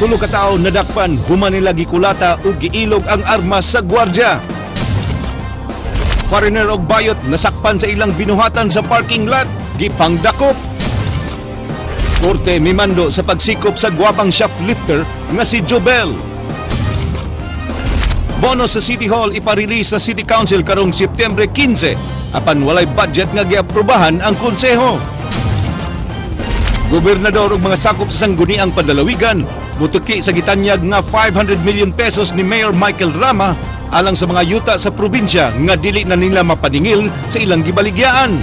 Tulo ka tawo nadakpan human nila gikulata ug giilog ang armas sa gwardya. Foreigner og bayot nasakpan sa ilang binuhatan sa parking lot, gipangdakop. Korte mimando sa pagsikop sa gwapang shoplifter nga si Jobel. Bono sa City Hall ipa-release sa City Council karong Setyembre 15 apan walay budget nga giaprobahan ang konseho. Gobernador ug mga sakop sa Sangguniang Panlalawigan mutuki sa gitanyag nga 500 million pesos ni Mayor Michael Rama alang sa mga yuta sa probinsya nga dili na nila mapaningil sa ilang gibaligyaan.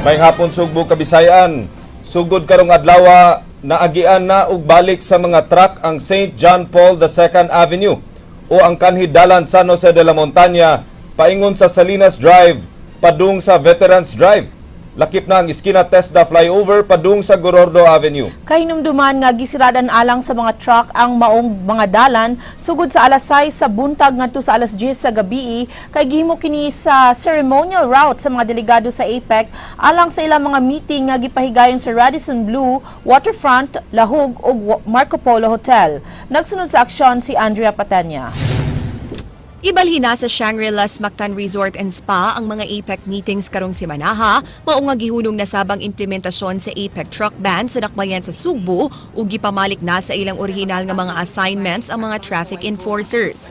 Maayong hapon, Sugbo, Kabisayan. Sugod karong adlaw, naagian na og balik sa mga truck ang St. John Paul II Avenue o ang kanhi dalan San Jose de la Montaña paingon sa Salinas Drive padung sa Veterans Drive. Lakip na ang Iskina Tesda Flyover padung sa Gorordo Avenue. Kahinumduman nga gisiradan alang sa mga truck ang maong mga dalan sugod sa alas 6 sa buntag ngadto sa alas 10 sa gabii kay gihimo kini sa ceremonial route sa mga delegado sa APEC alang sa ilang mga meeting nga gipahigayon sa Radisson Blu, Waterfront, Lahug ug Marco Polo Hotel. Nagsunod sa aksyon si Andrea Patanya. Ibalhin na sa Shangri-La's Mactan Resort and Spa ang mga APEC meetings karong simanaha, mao nga gihunong na sabang implementasyon sa APEC truck ban sa dakbayan sa Sugbo ug gipamalik na sa ilang orihinal nga mga assignments ang mga traffic enforcers.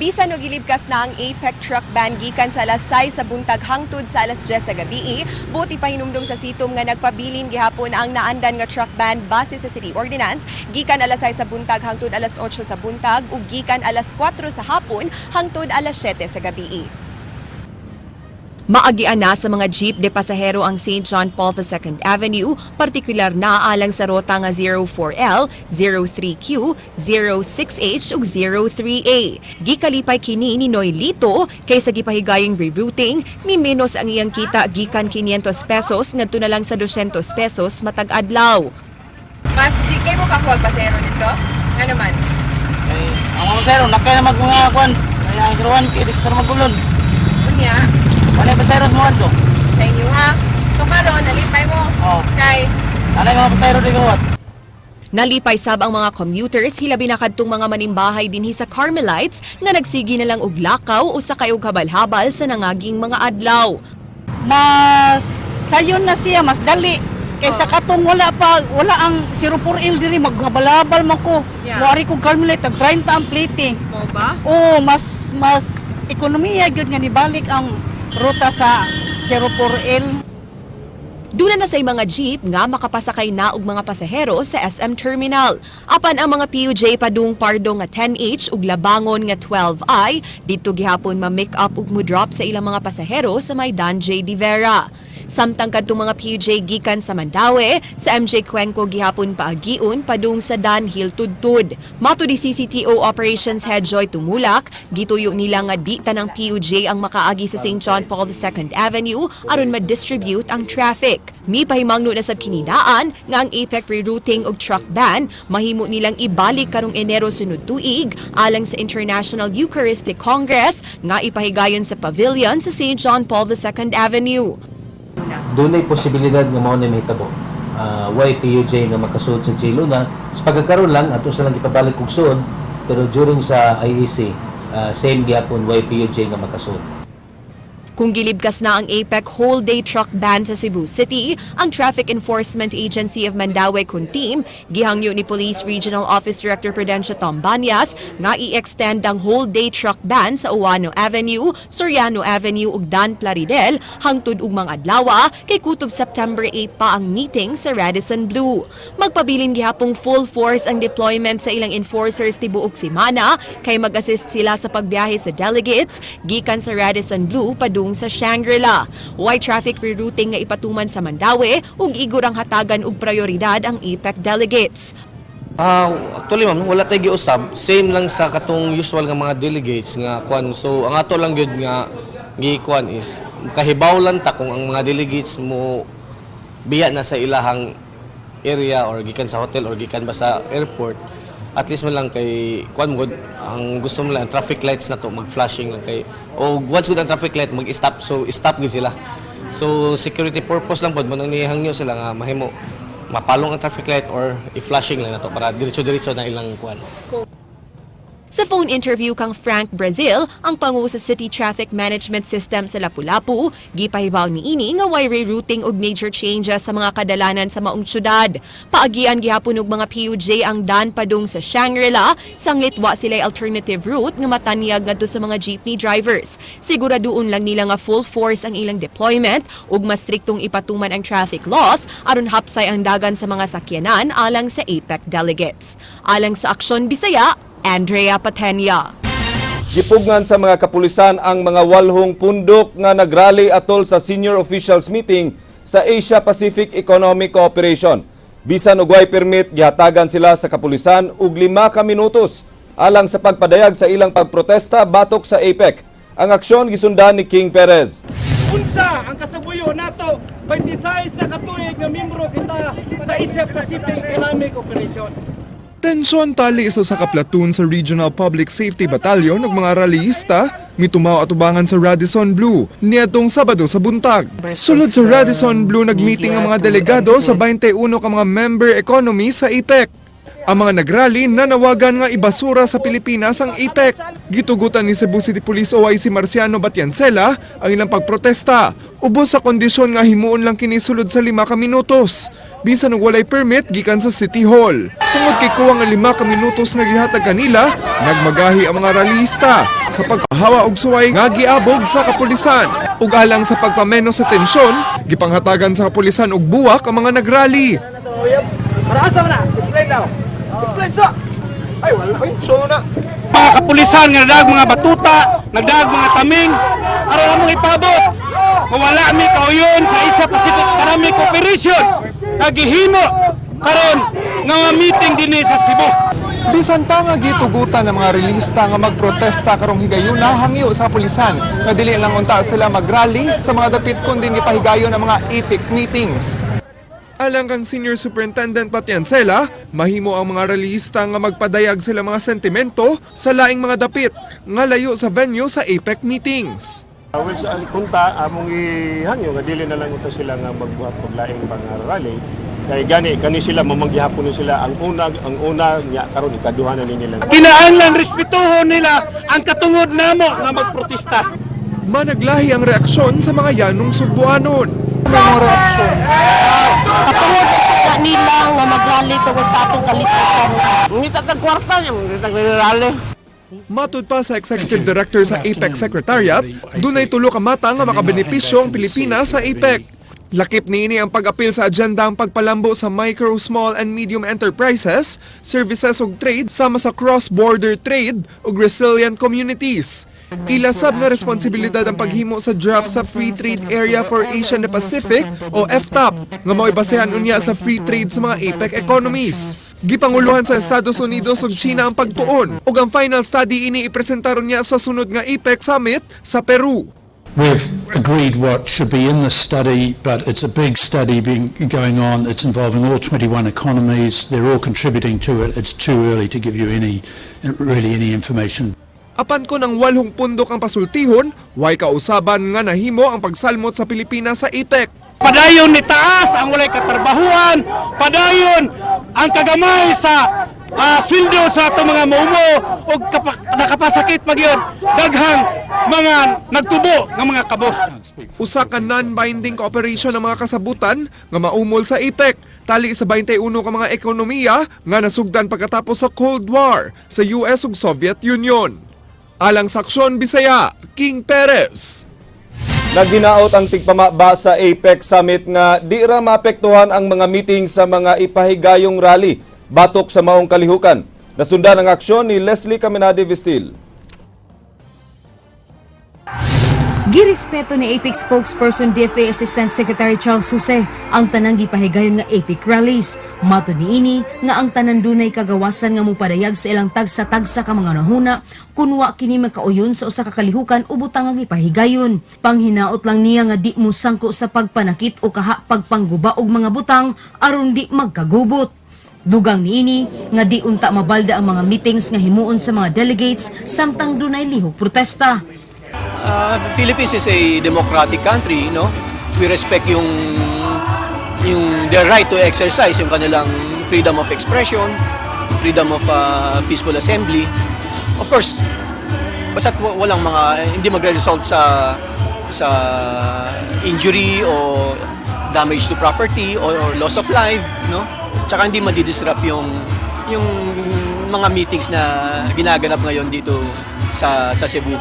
Bisan og gilibkas na ang APEC truck ban gikan sa alas 6 sa buntag hangtod sa alas 10 sa gabi, buot ipahinumdom sa sitom nga nagpabilin gihapon ang naandan nga truck ban base sa city ordinance gikan alas 6 sa buntag hangtod alas 8 sa buntag ug gikan alas 4 sa hapon hangtod alas 7 sa gabi. Maagian na sa mga jeep de pasahero ang St. John Paul II Avenue, partikular na alang sa rota nga 04L, 03Q, 06H ug 03A. Gikalipay kini ni Noy Lito kaysa gipahigayong rerouting ni menos ang iyang kita gikan 500 pesos ngadto na lang sa 200 pesos matag adlaw. Mas di kay mo kakuha pasahero dito? Nga naman? Eh, ang mga pasahero, nakay na mag mga kwan. Kaya ang 01, kaya dito sa magulon. Unya, Wala yung pasahero sa mga to. Sa inyo ha. So karon nalipay mo. Oo. Kay Wala yung mga pasahero dito what. Nalipay sab ang mga commuters, hilabi na kadtong mga manimbahay dinhi sa Carmelites nga nagsigi na lang og lakaw o sakay og habal-habal sa nangaging mga adlaw. Mas sayon na siya, mas dali. Kaysa katong wala pa, wala ang 04L diri, maghabalabal man ko. Muari ko Carmelite, tag 30 ang plate. Mo ba? Oo, mas ekonomiya gyud nga nibalik ang ruta sa 04L. Duna na say mga jeep nga makapasakay na og mga pasahero sa SM Terminal. Apan ang mga PUJ padung Pardo nga 10H ug Labangon nga 12I didto gihapon ma-make up ug mo-drop sa ilang mga pasahero sa may Dan J. De Vera. Samtang kadtong mga PUJ gikan sa Mandaue, sa MJ Cuenco gihapon paagiun padung sa Dan Hill Tudtud. Mato di CCTO Operations Head Joy Tumulak, gituyo nila nga di tanang PUJ ang makaagi sa St. John Paul II Avenue aron ma-distribute ang traffic. Mipahimangno na sab kinidaan nga ang APEC rerouting og truck ban mahimo nilang ibalik karong Enero sunod tuig alang sa International Eucharistic Congress nga ipahigayon sa pavilion sa St. John Paul II Avenue. Dunay posibilidad nga mao ni mahitabo. Way PUJ nga makasuod sa J Luna. Sa pagkakaroon lang, ato sa lang ipabalik og suod, pero during sa IEC, same gyapon, way PUJ nga makasuod. Kung gilibkas na ang APEC whole day truck ban sa Cebu City, ang Traffic Enforcement Agency of Mandaue Kuntim, gihangyo ni Police Regional Office Director Prudencio Tombanyas nga i-extend ang whole day truck ban sa Uwano Avenue, Soriano Avenue ug Dan Plaridel hangtod ugmang adlawa kay kutob September 8 pa ang meeting sa Radisson Blu. Magpabilin gihapong full force ang deployment sa ilang enforcers tibuok semana kay mag-assist sila sa pagbiyahe sa delegates gikan sa Radisson Blu padung sa Shangri-La. Way traffic rerouting nga ipatuman sa Mandaue ug igurang hatagan og prioridad ang APEC delegates. Actually ma'am, wala tay giusab, same lang sa katong usual nga mga delegates nga kuan. So ang ato lang gyud nga gikuan is kahibaw lang ta kung ang mga delegates mo biya na sa ilahang area or gikan sa hotel or gikan ba sa airport. At least man lang kay kuan mo gud, ang gusto mo lang ang traffic lights na to mag-flashing lang kay o once gud ang traffic light mag-stop, so stop gid sila. So security purpose lang pod mo nang nihangyo sila nga mahimo mapalong ang traffic light or i-flashing lang na to para diretso-diretso na ilang kuan. Sa phone interview kang Frank Brazil, ang pangu sa City Traffic Management System sa Lapu-Lapu, gipahibaw niini nga way rerouting og major changes sa mga kadalanan sa maong syudad. Paagian gihapon og mga PUJ ang dan padung sa Shangri-La, sanglit wa sila alternative route nga matanyag ngadto sa mga jeepney drivers. Siguraduon lang nila nga full force ang ilang deployment ug mas striktong ipatuman ang traffic laws aron hapsay ang dagan sa mga sakyanan alang sa APEC delegates. Alang sa Aksyon Bisaya, Andrea Patenia. Gipugngan sa mga kapulisan ang mga walhong pundok nga nagrally atol sa senior officials meeting sa Asia Pacific Economic Cooperation. Bisan og way permit, gihatagan sila sa kapulisan og 5 ka minutos alang sa pagpadayag sa ilang pagprotesta batok sa APEC. Ang aksyon gisundan ni King Perez. Unsa ang kasubuyo nato 26 na katuig nga miyembro kita sa Asia Pacific Economic Cooperation? Tensyon tali isa sa ka-platoon sa Regional Public Safety Battalion ug mga rallyista mitumaw atubangan sa Radisson Blu niadtong Sabado sa buntag. Sulod sa Radisson Blu, nagmeeting ang mga delegado sa 21 ka mga member economy sa APEC. Ang mga nagrally nanawagan nga ibasura sa Pilipinas ang APEC. Gitugutan ni Cebu City Police OIC Marciano Batiancela ang ilang pagprotesta. Ubos sa kondisyon nga himuon lang kini sulod sa 5 ka minutos. Bisan og walay permit gikan sa City Hall. Tungod kay kuwang ang 5 ka minutos nga gihatag kanila, nagmagahi ang mga rallyista sa pagpahawa og suway nga giabog sa kapulisan. Ug alang sa pagpameno sa tensyon, gipanghatagan sa kapulisan og buwak ang mga nagrally. Para asa man na? Explain daw. Explain sa. Ay, wala ko So na Mga kapulisan nga nagdaag mga batuta, nagdaag mga taming, aron among ipabot. Kung wala mi kauyon sa Asia Pacific Economic Cooperation, kagihimo karon nga mga meeting dinhi sa Cebu. Bisan pa nga gitugutan ng mga rallyista nga magprotesta karong higayuna, hangyo sa kapulisan nga dili lang unta sila magrally sa mga dapit kundi gipahigayon ang mga APEC meetings. Alang kang Senior Superintendent Batiancela, mahimo ang mga rallyista nga magpadayag sila mga sentimento sa laing mga dapit nga layo sa venue sa APEC meetings. Well, sa kunta among ihangyo nga dili na lang ito sila nga magbuhat og laing mga rally kay gani kani sila mamanggihapon ni sila ang una nya karon ikaduha na ni nila. Kinahanglan respetuhon nila ang katungod namo nga magprotesta. Managlahi ang reaksyon sa mga yanong Sugbuanon. Katungod nila nga magrally tungod sa atong kalisukan. Ngita tag kwarta niya, ngita rally. Matud pa sa Executive Director sa APEC Secretariat, dunay tulo ka mata nga makabenepisyo ang Pilipinas sa APEC. Lakip niini ang pag-apil sa agenda ang pagpalambo sa micro, small and medium enterprises, services ug trade sama sa cross-border trade ug resilient communities. Ilasab nga responsibilidad ang paghimo sa draft sa Free Trade Area for Asia and the Pacific o FTAAP nga mao'y basehan unya sa free trade sa mga APEC economies. Gipanguluhan sa Estados Unidos ug China ang pagtuon ug ang final study ini ipresentar unya sa sunod nga APEC Summit sa Peru. We've agreed what should be in the study, but it's a big study being going on. It's involving all 21 economies. They're all contributing to it. It's too early to give you any, really any information. Apan kon ang walhong pundok ang pasultihon, way kausaban nga nahimo ang pagsalmot sa Pilipinas sa APEC. Padayon ni taas ang walay katrabahuan, padayon ang kagamay sa sweldo sa atong mga maumo ug nakapasakit pa gyud daghang mga nagtubo nga mga kabos. Usa ka non-binding cooperation ng mga kasabutan nga maumol sa APEC tali sa 21 ka mga ekonomiya nga nasugdan pagkatapos sa Cold War sa US ug Soviet Union. Alang sa Aksyon Bisaya, King Perez. Naghinaot ang tigpamaba sa APEC Summit nga di ra maapektuhan ang mga meeting sa mga ipahigayong rally batok sa maong kalihukan. Nasundan ang aksyon ni Leslie Caminade Vistil. Girespeto ni APEC spokesperson DFA Assistant Secretary Charles Jose ang tanang gipahigayon nga APEC rallies. Matod niini nga ang tanan dunay kagawasan nga mopadayag sa ilang tagsa-tagsa ka mga nahuna kun wa kini makauyon sa usa ka kalihukan o butang nga gipahigayon. Panghinaot lang niya nga di mo sangko sa pagpanakit o kaha pagpangguba og mga butang aron di magkagubot. Dugang niini nga di unta mabalda ang mga meetings nga himuon sa mga delegates samtang dunay lihok protesta. Philippines is a democratic country, no? We respect yung their right to exercise yung kanilang freedom of expression, freedom of peaceful assembly. Of course, basta walang mga hindi magre-result sa injury o damage to property or loss of life, no? Tsaka hindi madi-disrupt yung mga meetings na ginaganap ngayon dito sa Cebu.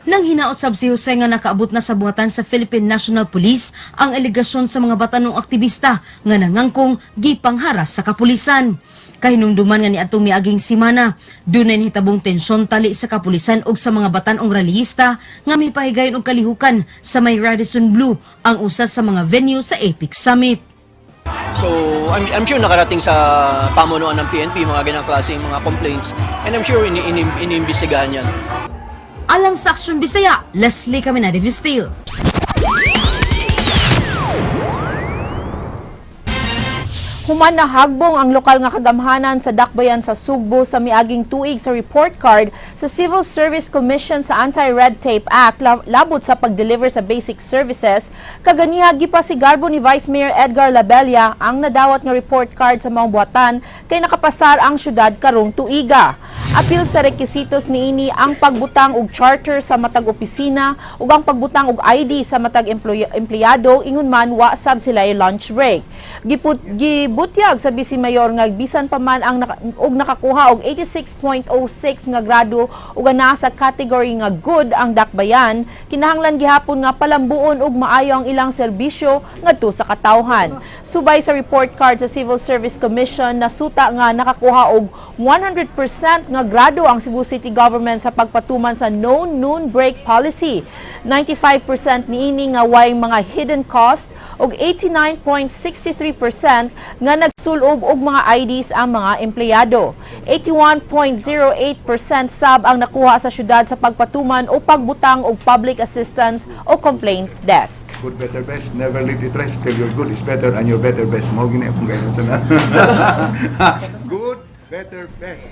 Nang hinaot sab si Jose nga nakaabot na sa buhatan sa Philippine National Police ang alegasyon sa mga batanong aktivista nga nangangkong gipangharas sa kapulisan. Kahinumduman nga niadtong miaging simana, dunay nahitabong tensyon tali sa kapulisan ug sa mga batanong rallyista nga mipahigayon og kalihukan sa may Radisson Blu, ang usa sa mga venue sa APEC Summit. So, I'm sure nakarating sa pamunuan ng PNP mga ganyang klaseng mga complaints and I'm sure iniimbestigahan yan. Alang sa Aksyon Bisaya, Leslie Caminade Vistil. Human na hagbong ang lokal nga kagamhanan sa Dakbayan sa Sugbo sa miaging tuig sa report card sa Civil Service Commission sa Anti-Red Tape Act labot sa pag-deliver sa basic services, kaganiha gipasigarbo ni Vice Mayor Edgar Labella ang nadawat nga report card sa maong buhatan kay nakapasar ang syudad karong tuiga. Apil sa rekisitos niini ang pagbutang og charter sa matag opisina ug ang pagbutang og ID sa matag empleyado, ingon man wa sab sila lunch break. Gibutyag sa Vice Mayor nga bisan pa man ang og nakakuha og 86.06 nga grado ug nasa category nga good ang Dakbayan, kinahanglan gihapon nga palambuon og maayo ang ilang serbisyo ngadto sa katawhan. Subay sa report card sa Civil Service Commission, nasuta nga nakakuha og 100% nga grado ang Cebu City Government sa pagpatuman sa no noon break policy. 95% niini nga way mga hidden cost ug 89.63% nga nagsulob og mga IDs ang mga empleyado. 81.08% sab ang nakuha sa syudad sa pagpatuman o pagbutang og public assistance o complaint desk. Good, better, best. Never leave the rest till your good is better and your better best. Mao gini akong guidance na. Good, better, best.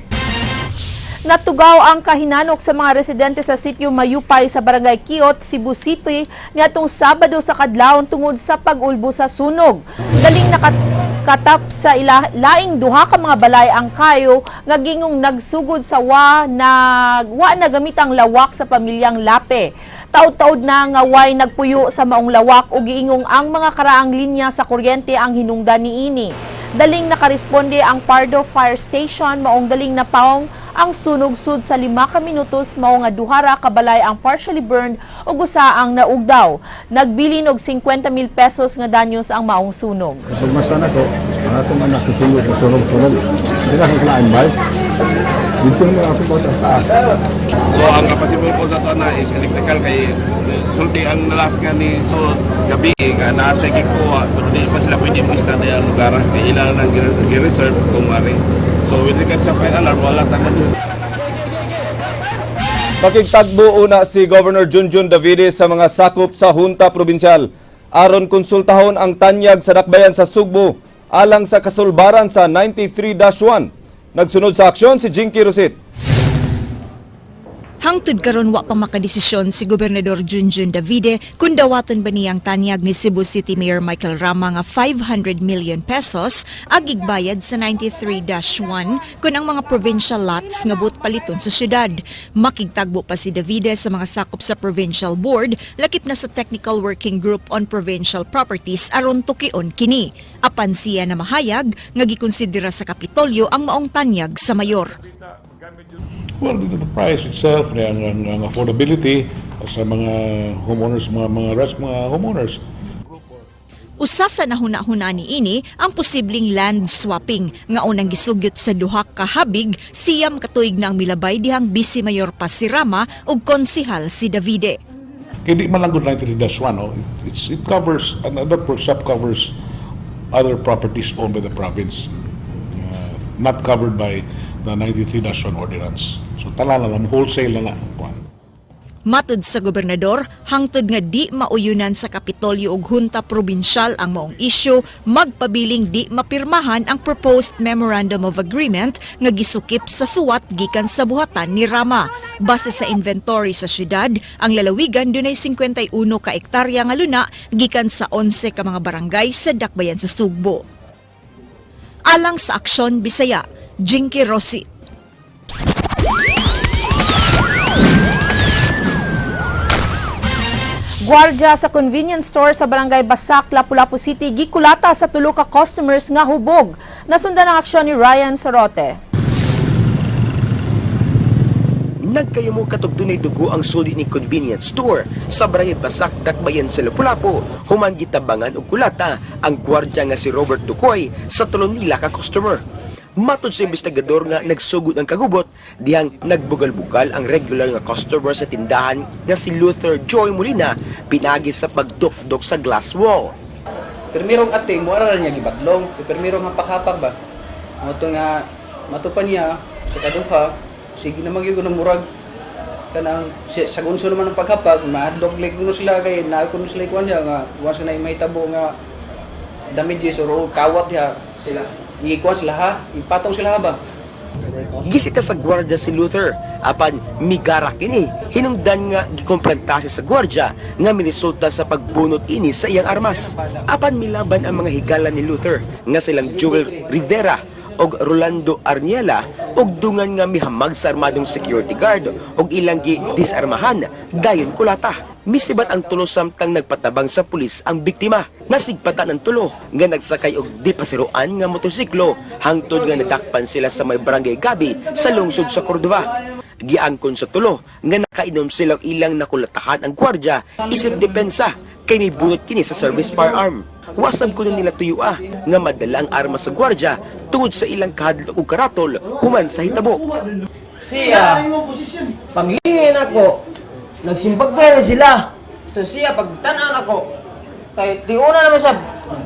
Natugaw ang kahinanok sa mga residente sa sitio Mayupay sa Barangay Kiot, Cebu City niadtong Sabado sa kadlawon tungod sa pag-ulbo sa sunog. Daling nakatap sa laing duha ka mga balay ang kayo nga gingong nagsugod sa wa na gamitang lawak sa pamilyang Lape. Taud-taud na nga way nagpuyo sa maong lawak ug giingong ang mga karaang linya sa kuryente ang hinungdan niini. Daling nakaresponde ang Pardo Fire Station, maong daling napawong ang sunog sud sa 5 ka minutos, mao nga duha ra ka balay ang partially burned ug usa ang naugdaw. Nagbilin og 50 mil pesos nga danyos ang maong sunog. Pagmasa na ko, ang atong anak sunog, sunog, sunog. Sila sa lain bay. Dito naman ako bata sa taas. So ang possible cause ato na is electrical kay sulti ang last nga ni so gabi nga naa sa gikuha pero di pa sila pwede mo-stand ang lugar kay ilang nang gi-reserve kung mari. So with regard sa fire alarm, wala tangan. Makigtagbo una si Governor Junjun Davide sa mga sakop sa Junta Probinsyal aron konsultahon ang tanyag sa Dakbayan sa Sugbo alang sa kasulbaran sa 93-1. Nagsunod sa aksyon si Jinky Rosit. Hangtod karon wa pa makadesisyon si Gobernador Junjun Davide kung dawaton ba niyang tanyag ni Cebu City Mayor Michael Rama nga 500 million pesos ag igbayad sa 93-1 kung ang mga provincial lots nga buot paliton sa syudad. Makigtagbo pa si Davide sa mga sakop sa Provincial Board, lakip na sa Technical Working Group on Provincial Properties aron tukion kini. Apan siya na mahayag nga gikonsidera sa Kapitolyo ang maong tanyag sa mayor. Well, the price itself, ang affordability sa mga homeowners, mga homeowners. Usa sa nahuna-huna niini ang posibleng land swapping nga unang gisugyot sa duha ka habig 9 ka tuig na ang milabay dihang Vice Mayor pa si Rama ug konsihal si Davide. Kaya di man lang good 93-1, no? It covers, and that workshop covers other properties owned by the province, not covered by the 93-1 ordinance. So tanan na lang, wholesale na lang. Matud sa gobernador, hangtod nga di mauyunan sa Kapitolyo ug Junta Probinsyal ang maong isyu, magpabiling di mapirmahan ang proposed Memorandum of Agreement nga gisukip sa suwat gikan sa buhatan ni Rama. Base sa inventory sa syudad, ang lalawigan dunay 51 ka ektarya nga luna gikan sa 11 ka mga barangay sa dakbayan sa Sugbo. Alang sa Aksyon Bisaya, Jinky Rossi. Gwardya sa convenience store sa Barangay Basak, Lapu-Lapu City gikulata sa tulo ka customers nga hubog. Nasundan ang aksyon ni Ryan Sorote. Nagkayamo katog dunay dugo ang suli ni convenience store sa Barangay Basak, Dakbayan sa Lapu-Lapu, human gitabangan og kulata ang gwardya nga si Robert Ducoy sa tulo nila ka customer. Matod sa investigador nga nagsugod ang kagubot, dihang nagbugal-bugal ang regular nga customer sa tindahan nga si Luther Joy Molina pinagi sa pagdukdok sa glass wall. Pirmirong ating mo ara niya gibadlong, pirmirong hapak-hapak ba. Mo to nga matupan niya sa kaduha, sige na magyud ng murag kanang sa unso naman ang paghapag, mahadlok lig kuno sila kay naa kuno sila kuan niya nga once na mahitabo nga damages or kawat diha sila. Gikuan sila ha, ipatong sila ha ba. Gisita sa gwardya si Luther apan migara kini hinungdan nga gikomprentase sa gwardya nga miresulta sa pagbunot ini sa iyang armas. Apan milaban ang mga higala ni Luther nga silang Joel Rivera og Rolando Arniela og dungan nga mihamag sa armadong security guard og ilang gi-disarmahan dayon kulata. Misibat ang tulo samtang nagpatabang sa pulis ang biktima. Nasigpatan ang tulo nga nagsakay og dipasiroan nga motorsiklo hangtod nga nadakpan sila sa may Barangay Gabi sa lungsod sa Cordova. Giangkon sa tulo nga nakainom sila og ilang nakulatahan ang gwardya isip depensa kay mibunot kini sa service firearm. Wasab kuno nila tuyua nga madala ang armas sa gwardya tungod sa ilang kahadlok ug karatol human sa hitabo. Siya, paglingin ako, nagsimbag na sila. So siya, pagtanaw nako, kay tiuna naman siya,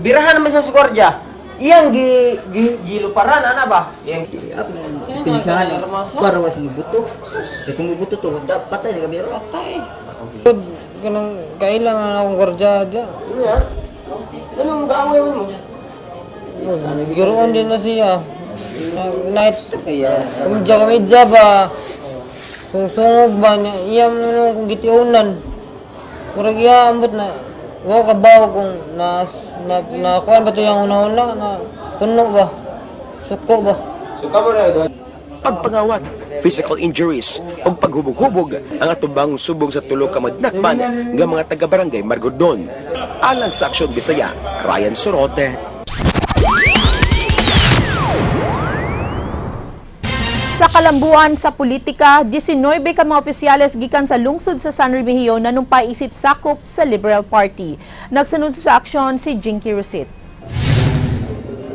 birahan naman siya sa gwardya. Iyang gi, giluparan, ana ba? Iyang pinsahan, para was mubuto. Kaya kung mubuto to, patay na kami. Patay. Kanang kailan na akong gwardya diya. Anong gaaway mo? Giroon din na siya. Night. Kumidya kumidya ba. Sungsungog ba niya. Iya mo nung kung gitiunan. Murag iya ambot na. Wa ka ba kung na na na kuan ba to yung una-una na puno ba? Suko ba? Suka mo na pagpangawat, physical injuries ug paghubog-hubog ang atubang subong sa tulo ka madnakpan nga mga taga-barangay Margordon. Alang sa Aksyon Bisaya, Ryan Sorote. Sa kalambuan sa politika, 19 ka mga opisyales gikan sa lungsod sa San Remigio nanumpay isip sakop sa Liberal Party. Nagsunod sa aksyon si Jinky Rosit.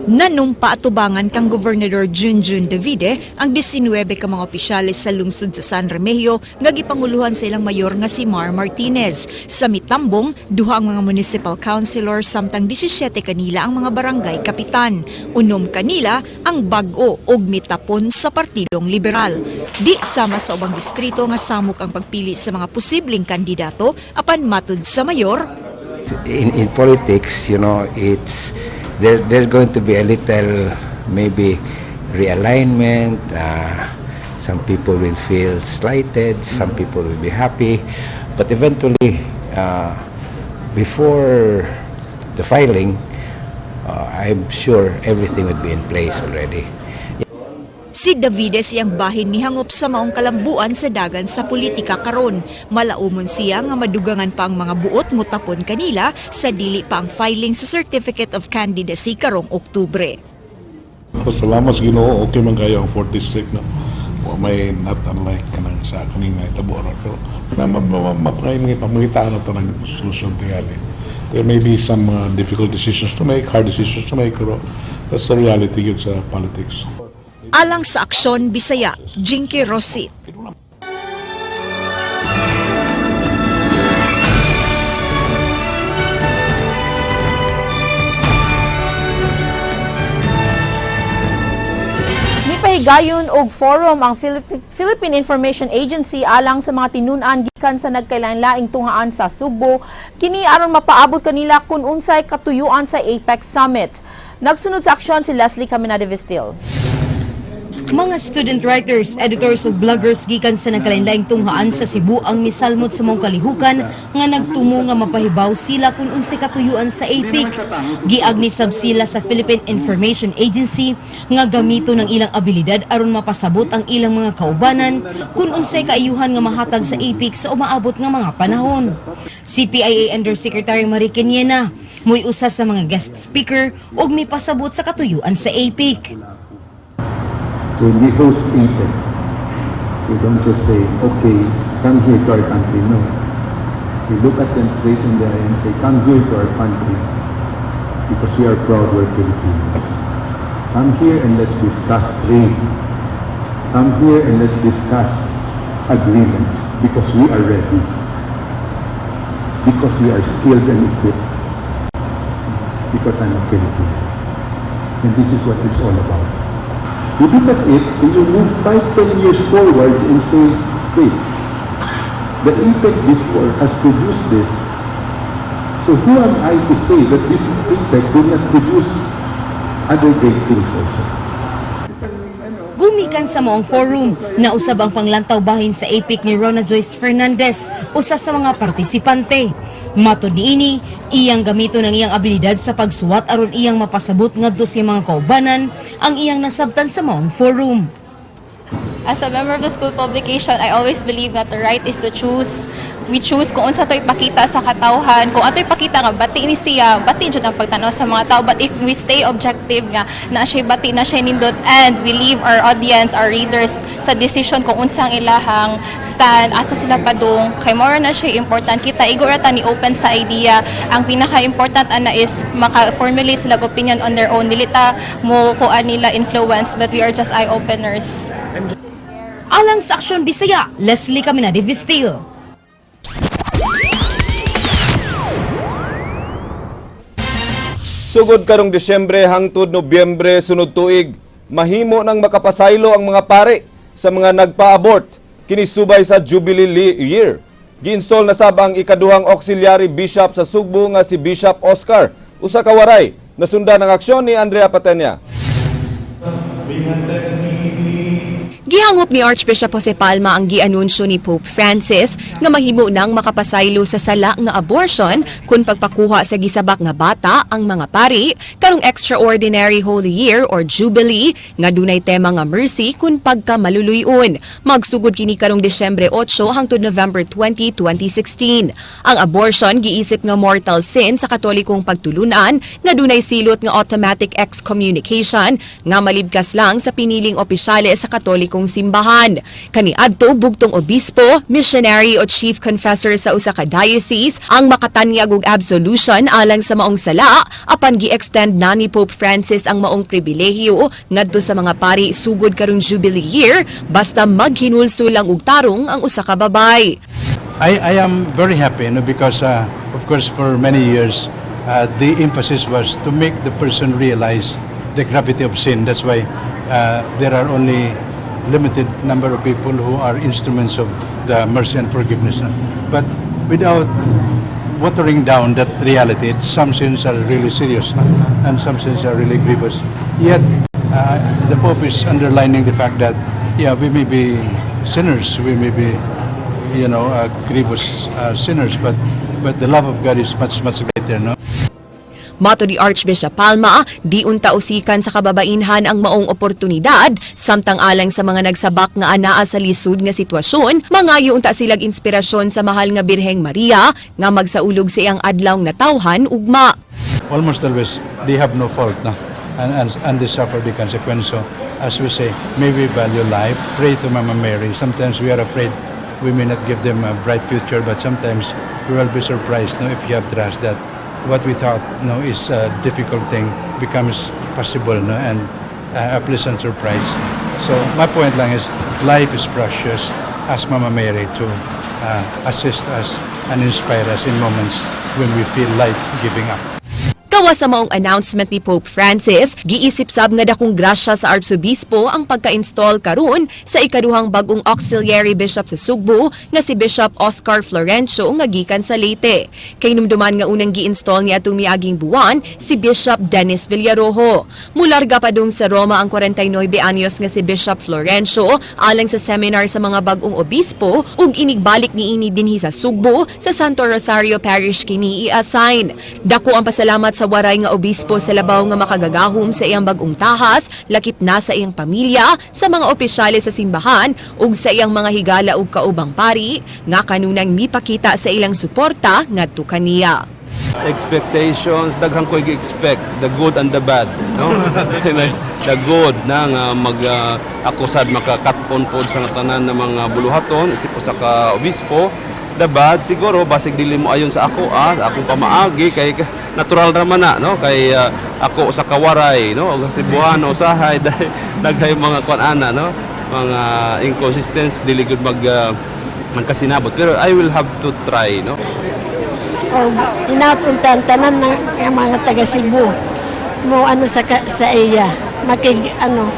Nanumpa atubangan kang Gobernador Junjun Davide ang 19 ka mga opisyales sa lungsod sa San Remigio nga gipanguluhan sa ilang mayor nga si Mar Martinez. Sa mitambong, duha ang mga municipal councilor samtang 17 kanila ang mga barangay kapitan. Unom kanila ang bag-o og mitapon sa Partidong Liberal. Di sama sa ubang distrito nga samok ang pagpili sa mga posibleng kandidato apan matud sa mayor. In politics, it's there's going to be a little maybe realignment. Some people will feel slighted, some people will be happy, but eventually, before the filing, I'm sure everything would be in place already. Si Davides iyang bahin mihangop sa maong kalambuan sa dagan sa politika karon. Malaumon siya nga madugangan pa ang mga buot mutapon kanila sa dili pa ang filing sa Certificate of Candidacy karong Oktubre. Salamat sa Ginoo, okay man kayo ang 4th district, no. Wa may not unlike kanang sa kanina itabo ron. Pero na mapangitaan na ito ng solusyon tingali. There may be some difficult decisions to make, hard decisions to make, pero that's the reality yun sa politics. Alang sa Aksyon Bisaya, Jinky Rosit. Mipahigayon Nagpahigayon og forum ang Philippine Information Agency alang sa mga tinun-an gikan sa nagkailain-laing tunghaan sa Sugbo kini aron mapaabot kanila kun unsay katuyuan sa APEC Summit. Nagsunod sa aksyon si Leslie Caminada Vistil. Mga student writers, editors ug vloggers gikan sa nagkalain-laing tunghaan sa Cebu ang misalmot sa maong kalihukan nga nagtumo nga mapahibaw sila kung unsay katuyuan sa APEC. Giagni sab sila sa Philippine Information Agency nga gamito ng ilang abilidad aron mapasabot ang ilang mga kaubanan kung unsay kaayuhan nga mahatag sa APEC sa umaabot nga mga panahon. Si PIA Undersecretary Marie Quiniena mo'y usa sa mga guest speaker ug mipasabot sa katuyuan sa APEC. When we host APEC, we don't just say, "Okay, come here to our country." No. We look at them straight in the eye and say, "Come here to our country because we are proud we're Filipinos. Come here and let's discuss trade. Come here and let's discuss agreements because we are ready. Because we are skilled and equipped. Because I'm a Filipino." And this is what it's all about. You look at it and you move 5, 10 years forward and say, "Wait, the APEC before has produced this. So who am I to say that this APEC will not produce other great things also?" Gumikan sa maong forum, nausab ang panglantaw bahin sa APEC ni Rona Joyce Fernandez, usa sa mga partisipante. Matod niini, iyang gamito ng iyang abilidad sa pagsuwat aron iyang mapasabot ngadto sa mga kaubanan ang iyang nasabtan sa maong forum. As a member of the school publication, I always believe that the right is to choose. We choose kung unsa to ipakita sa katawhan. Kung ato ipakita nga bati ni siya, bati jud ang pagtanaw sa mga tao. But if we stay objective nga na siya bati na siya nindot and we leave our audience, our readers sa decision kung unsang ilahang stand, asa sila padung, kay more na siya important kita igo ra ta ni open sa idea. Ang pinaka-important ana is maka-formulate sila og opinion on their own. Dili ta mo kuan nila influence, but we are just eye openers. Alang sa Aksyon Bisaya, Leslie Caminade Vistil. Sugod karong Disyembre hangtod Nobyembre sunod tuig, mahimo nang makapasaylo ang mga pare sa mga nagpa-abort kini subay sa Jubilee Year. Giinstall na sab ang ikaduhang auxiliary bishop sa Sugbo nga si Bishop Oscar. Usa ka waray, nasundan ang aksyon ni Andrea Patenya. Gihangop ni Archbishop Jose Palma ang gianunsyo ni Pope Francis nga mahimo nang makapasaylo sa sala nga abortion kung pagpakuha sa gisabak nga bata ang mga pari karong Extraordinary Holy Year or Jubilee nga dunay tema nga mercy kun pagka maluluyon. Magsugod kini karong Disyembre 8 hangtod November 20, 2016. Ang abortion giisip nga mortal sin sa Katolikong pagtulunan nga dunay silot nga automatic excommunication nga malibkas lang sa piniling opisyales sa Katolikong simbahan. Kaniadto, bugtong obispo, missionary o chief confessor sa usa ka diocese ang makatanyag og absolution alang sa maong sala, apan gi-extend na ni Pope Francis ang maong pribilehiyo ngadto sa mga pari sugod karong Jubilee Year basta maghinulsol lang og tarong ang usa ka babay. I am very happy, no, because, of course, for many years, the emphasis was to make the person realize the gravity of sin. That's why there are only limited number of people who are instruments of the mercy and forgiveness, no? But without watering down that reality, some sins are really serious, no? And some sins are really grievous. Yet, the Pope is underlining the fact that, yeah, we may be sinners, we may be grievous sinners, but the love of God is much, much greater, no? Matod ni Archbishop Palma, di unta usikan sa kababainhan ang maong oportunidad, samtang alang sa mga nagsabak nga anaa sa lisod nga sitwasyon, mangayo unta silag inspirasyon sa mahal nga Birheng Maria nga magsaulog sa iyang adlaw natawhan ugma. Almost always, they have no fault, no? And they suffer the consequence. So, as we say, may we value life, pray to Mama Mary. Sometimes we are afraid we may not give them a bright future, but sometimes we will be surprised, no, if you have trust that what we thought, no, is a difficult thing becomes possible, no, and a pleasant surprise. So my point lang is life is precious. Ask Mama Mary to assist us and inspire us in moments when we feel like giving up. Gawas sa maong announcement ni Pope Francis, giisip sab nga dakong grasya sa Arsobispo ang pagka-install karon sa ikaduhang bag-ong auxiliary bishop sa Sugbo nga si Bishop Oscar Florencio nga gikan sa Leyte. Kay numduman nga unang gi-install ni atong miaging buwan si Bishop Dennis Villarojo. Mularga padung sa Roma ang 49 anyos nga si Bishop Florencio alang sa seminar sa mga bag-ong obispo ug inigbalik niini dinhi sa Sugbo sa Santo Rosario Parish kini i-assign. Dako ang pasalamat sa waray nga obispo sa labaw nga makagagahom sa iyang bag-ong tahas, lakip na sa iyang pamilya, sa mga opisyales sa simbahan ug sa iyang mga higala ug kaubang pari nga kanunang mipakita sa ilang suporta ngadto kaniya. Expectations, daghan ko i-expect the good and the bad, no? The good na nga mag ako sad makakat-on pod sa tanan ng mga buluhaton isip ko sa ka obispo. The bad siguro basig dili mo ayon sa ako sa akong pamaagi, kay natural ra man na, no, kay ako sa kawaray, no, og Cebuano usahay daghay mga kuan ana, no, mga inconsistency, dili gud mag magkasinabot, pero I will have to try, no. O inatuntan tanan ng mga taga Cebu mo ano sa sa iya, makig ano,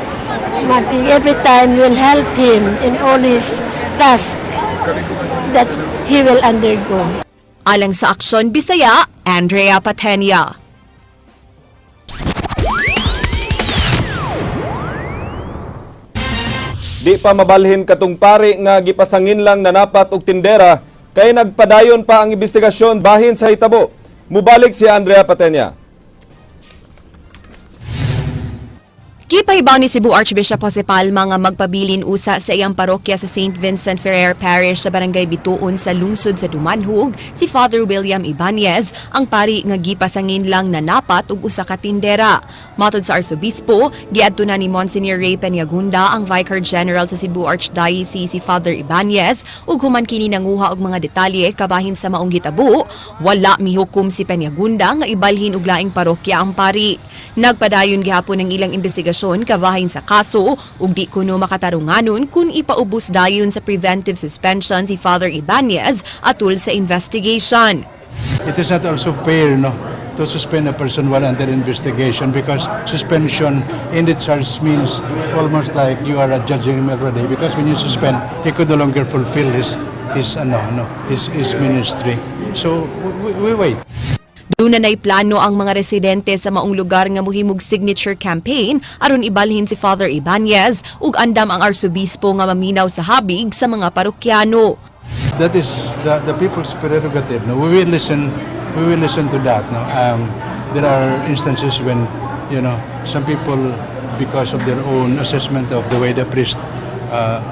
makig every time will help him in all his task that he will undergo. Alang sa Aksyon Bisaya, Andrea Patenia. Di pa mabalhin katong pari nga gipasangin lang nanapat og tindera kay nagpadayon pa ang investigasyon bahin sa hitabo. Mubalik si Andrea Patenia. Gipahibaw ni Cebu Archbishop Jose Palma nga magpabilin usa sa iyang parokya sa St. Vincent Ferrer Parish sa Barangay Bituon sa lungsod sa Dumanhug si Father William Ibanez, ang pari nga gipasangin lang nanapat og usa ka tindera. Matod sa Arsobispo, giadto na ni Monsignor Ray Peñagunda ang Vicar General sa Cebu Archdiocese si Father Ibanez ug human kini nanguha og mga detalye kabahin sa maong gitabo, wala mihukom si Peñagunda nga ibalhin og laing parokya ang pari. Nagpadayon gihapon ang ilang investigasyon kabahin sa kaso ug di kuno makatarunganon kung ipaubos dayon sa preventive suspension si Father Ibanez atul sa investigation. It is not also fair, no, to suspend a person while under investigation, because suspension in the church means almost like you are judging him already, because when you suspend, he could no longer fulfill his ano, no, his ministry. So we wait. Duna na'y plano ang mga residente sa maong lugar nga mohimog signature campaign aron ibalhin si Father Ibanez ug andam ang arsobispo nga maminaw sa habig sa mga parokyano. That is the people's prerogative. No, we will listen. We will listen to that. No, there are instances when some people, because of their own assessment of the way the priest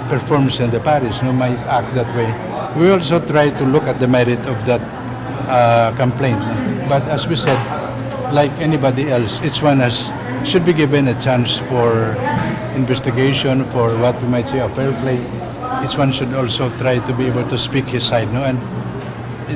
performs in the parish, no, might act that way. We also try to look at the merit of that complaint. No? But as we said, like anybody else, each one has should be given a chance for investigation, for what we might say a fair play. Each one should also try to be able to speak his side, no? And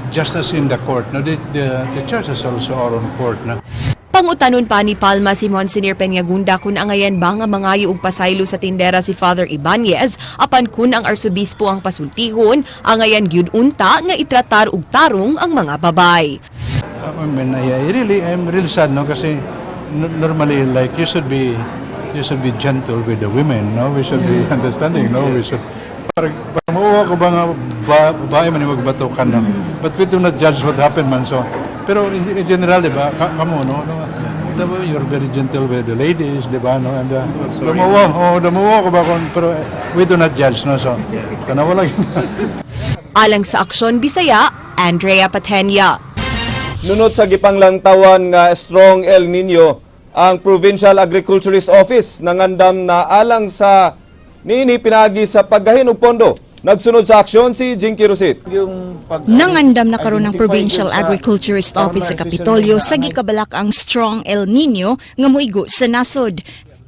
just as in the court, no, the church is also our own court, no? Pangutanon pa ni Palma si Monsignor Peñagunda kung angayan ba nga mangayo og pasaylo sa tindera si Father Ibanez, apan kun ang arsobispo ang pasultihon, angayan gyud unta nga itratar og tarong ang mga babay. I mean, I'm really sad, no, kasi normally, like, you should be gentle with the women, no? We should be understanding, no? We should, para mauwa ko ba nga babae man yung magbatukan, no? But we do not judge what happened man, so. Pero in general, di ba, kamo, no? No, diba, you're very gentle with the ladies, di ba, no? And, lumuwa, oh, lumuwa ko ba kung, pero we do not judge, no? So, tanawa lang. Alang sa Aksyon Bisaya, Andrea Patenia. Nunot sa gipanglantawan nga strong El Nino, ang Provincial Agriculturist Office nangandam na alang sa niini pinaagi sa paggahin og pondo. Nagsunod sa aksyon si Jinky Rosit. Nangandam na karon ng Provincial Agriculturist Office sa Kapitolyo sa gikabalak ang strong El Nino nga moigo sa nasod.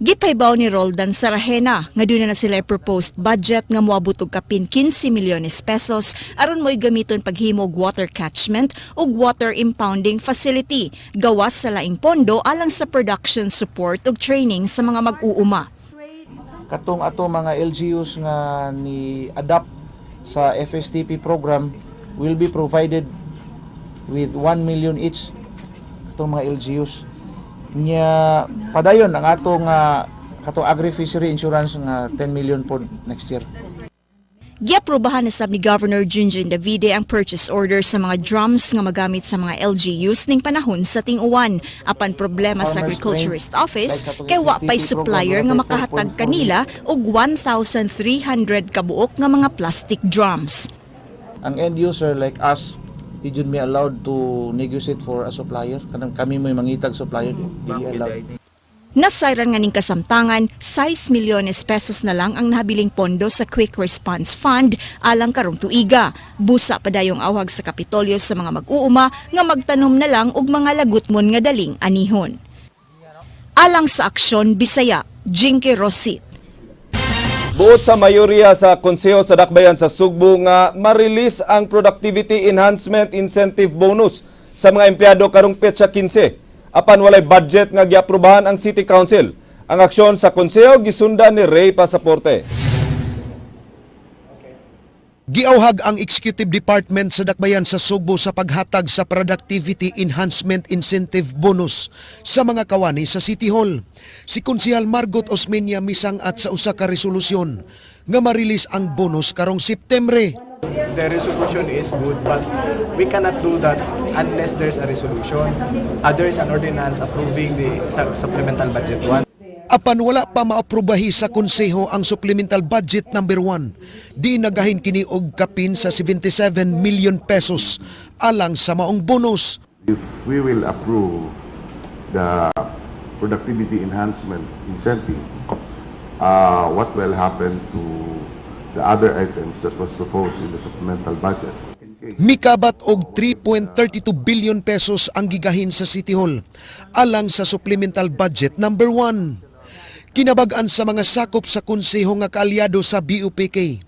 Gipahibaw ni Roldan Sarahena nga duna na sila proposed budget nga moabot og kapin 15 milyones pesos aron mo'y gamiton paghimo og water catchment ug water impounding facility gawas sa laing pondo alang sa production support ug training sa mga mag-uuma. Katong ato mga LGUs nga ni adapt sa FSTP program will be provided with 1 million each. Atong mga LGUs. Nya padayon ang atong katong agri-fishery insurance nga 10 million po next year. Giaprobahan na sab ni Governor Junjun Davide ang purchase order sa mga drums nga magamit sa mga LGUs ning panahon sa ting-uwan. Apan problema sa Farmers Agriculturist train, Office like sa atong kay wa pay STP supplier program, nga wala tay makahatag 4.4 kanila og 1,300 kabuok nga mga plastic drums. Ang end user like us, di jud mi allowed to negotiate for a supplier. Kanang kami mo'y mangitag supplier, dili allowed. Nasayran nga ning kasamtangan, 6 milyones pesos na lang ang nahabiling pondo sa Quick Response Fund alang karong tuiga. Busa padayong awhag sa Kapitolyo sa mga mag-uuma nga magtanom na lang og mga lagutmon nga daling anihon. Alang sa Aksyon Bisaya, Jinky Rosit. Buot sa mayoriya sa Konseho sa Dakbayan sa Sugbo nga ma-release ang Productivity Enhancement Incentive Bonus sa mga empleyado karong petsa 15. Apan walay budget nga giaprobahan ang City Council. Ang aksyon sa konseho gisundan ni Ray Pasaporte. Giauhag ang Executive Department sa Dakbayan sa Sugbo sa paghatag sa Productivity Enhancement Incentive Bonus sa mga kawani sa City Hall. Si Konsehal Margot Osmeña misang-at sa usa ka resolusyon nga ma-release ang bonus karong Septembre. The resolution is good, but we cannot do that unless there's a resolution. There is an ordinance approving the supplemental budget 1. Apan wala pa maaprubahi sa konseho ang supplemental budget number 1. Di nagahin kini og kapin sa 77 million pesos alang sa maong bonus. If we will approve the productivity enhancement incentive, what will happen to the other items that was proposed in the supplemental budget? Mikabat og 3.32 billion pesos ang gigahin sa City Hall alang sa supplemental budget number 1. Kinabag-an sa mga sakop sa konseho nga kaalyado sa BUPK.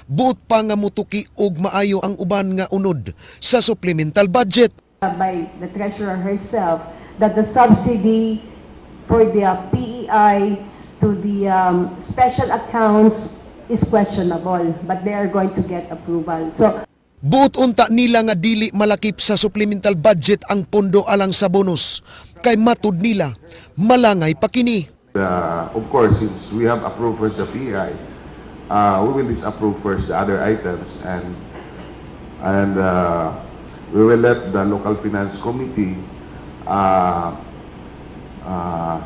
Buot pa nga mutuki og maayo ang uban nga unod sa supplemental budget. By the treasurer herself that the subsidy for the PEI to the special accounts is questionable, but they are going to get approval. So Buot unta nila nga dili malakip sa supplemental budget ang pondo alang sa bonus. Kay matud nila, malangay pa kini. Of course, since we have approved first the PEI, we will disapprove first the other items and we will let the local finance committee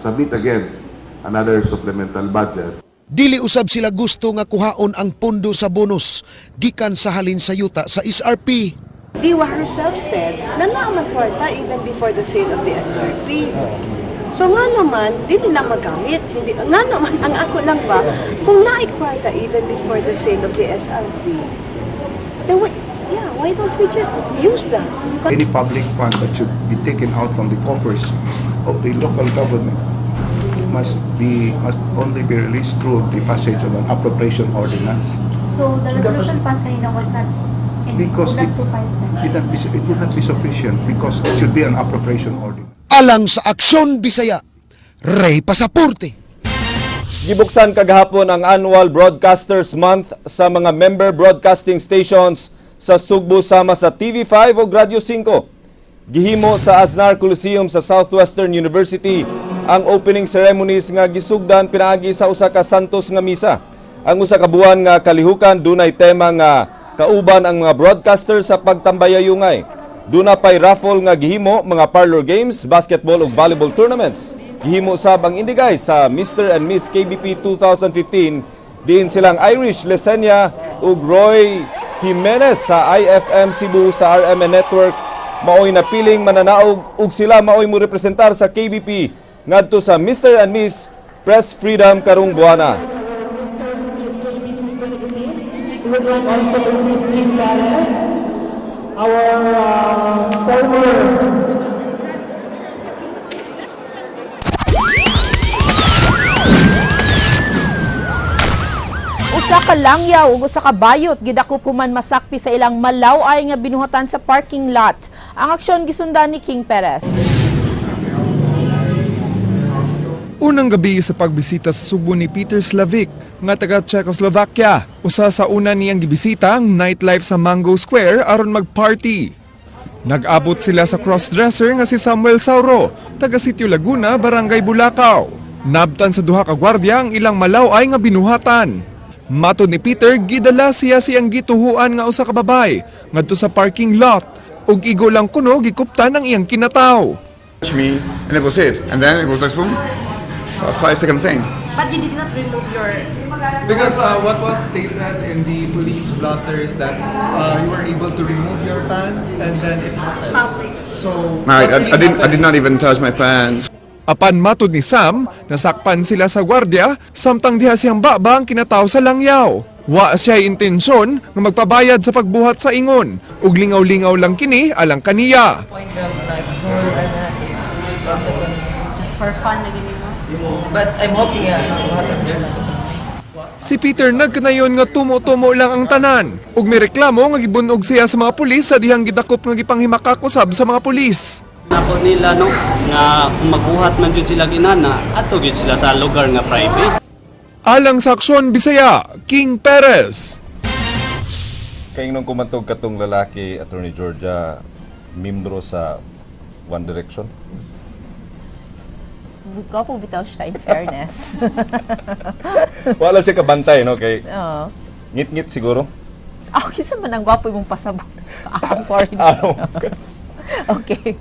submit again another supplemental budget. Dili usab sila gusto nga kuhaon ang pondo sa bonus gikan sa halin sa yuta sa SRP. Diwa herself said na naa man kwarta even before the sale of the SRP. So nga naman, di nila magamit. Hindi, nga naman, ang ako lang ba, kung naay kwarta even before the sale of the SRP, then why, yeah, why don't we just use that? Di ba? Any public fund that should be taken out from the coffers of the local government must only be released through the passage of an appropriation ordinance. So the resolution passed kanina was not, Because would not it, suffice then? it would not be sufficient because it should be an appropriation ordinance. Alang sa Aksyon Bisaya, Ray Pasaporte. Gibuksan kagahapon ang annual Broadcasters Month sa mga member broadcasting stations sa Sugbo sama sa TV5 o Radyo 5. Gihimo sa Aznar Coliseum sa Southwestern University ang opening ceremonies nga gisugdan pinaagi sa usa ka Santos nga misa. Ang usa ka buwan nga kalihukan dunay tema nga kauban ang mga broadcaster sa pagtambayayungay. Duna pay raffle nga gihimo, mga parlor games, basketball ug volleyball tournaments. Gihimo sab ang indigay sa Mr. and Miss KBP 2015, diin silang Irish Lesenia ug Roy Jimenez sa IFM Cebu sa RMN Network maoy napiling mananaog ug sila maoy mo representar sa KBP ngadto sa Mr. and Miss Press Freedom karong buwana. We would like also to Ms. Kim Perez, our former Usa ka langyaw ug usa ka bayot gidakop human masakpi sa ilang malaw-ay nga binuhatan sa parking lot. Ang aksyon gisundan ni King Perez. Unang gabi sa pagbisita sa Sugbo ni Peter Slavik nga taga Czechoslovakia. Usa sa una niyang gibisita ang nightlife sa Mango Square aron magparty. Nag-abot sila sa crossdresser nga si Samuel Sauro, taga Sitio Laguna, Barangay Bulacau. Nabtan sa duha ka gwardiya ang ilang malaw-ay nga binuhatan. Matod ni Peter, gidala siya siyang gituhuan nga usa ka babay ngadto sa parking lot ug igo lang kuno gikuptan ang iyang kinataw. Touch me, and it was it. And then it was like boom, 5-second thing. But you did not remove your Because what was stated in the police blotter is that you were able to remove your pants and then it happened. So, No, I didn't. I did not even touch my pants. Apan matod ni Sam, nasakpan sila sa gwardiya samtang diha siyang baba ang kinataw sa langyaw. Wa siya intensyon nga magpabayad sa pagbuhat sa ingon ug lingaw-lingaw lang kini alang kaniya. Point them like sul ana kay sa ko. Just for fun na gini mo. But I'm hoping nga mahatag na. Si Peter nagkanayon nga tumo-tumo lang ang tanan ug mireklamo nga gibunog siya sa mga pulis sa dihang gidakop nga gipanghimakak usab sa mga pulis. Nako nila, no, nga kung magbuhat man jud sila ginana, ato gyud sila sa lugar nga private. Alang sa Aksyon Bisaya, King Perez. Kay nung kumantog katong lalaki, Attorney Georgia, membro sa One Direction. Gwapo bitaw siya, in fairness. Wala siya kabantay, no? Kay Oo. ngit-ngit siguro. Ako, kinsa man ang gwapo imong pasabot. Ang foreign. Ano? Okay.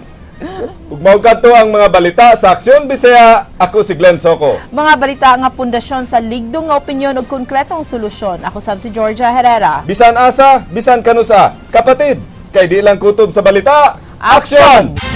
Ug mao kadto ang mga balita sa Aksyon Bisaya. Ako si Glenn Soco. Mga balita nga pundasyon sa ligdong nga opinyon ug konkretong solusyon. Ako sab si Georgia Herrera. Bisan asa, bisan kanusa. Kapatid, kay di lang kutob sa balita. Aksyon!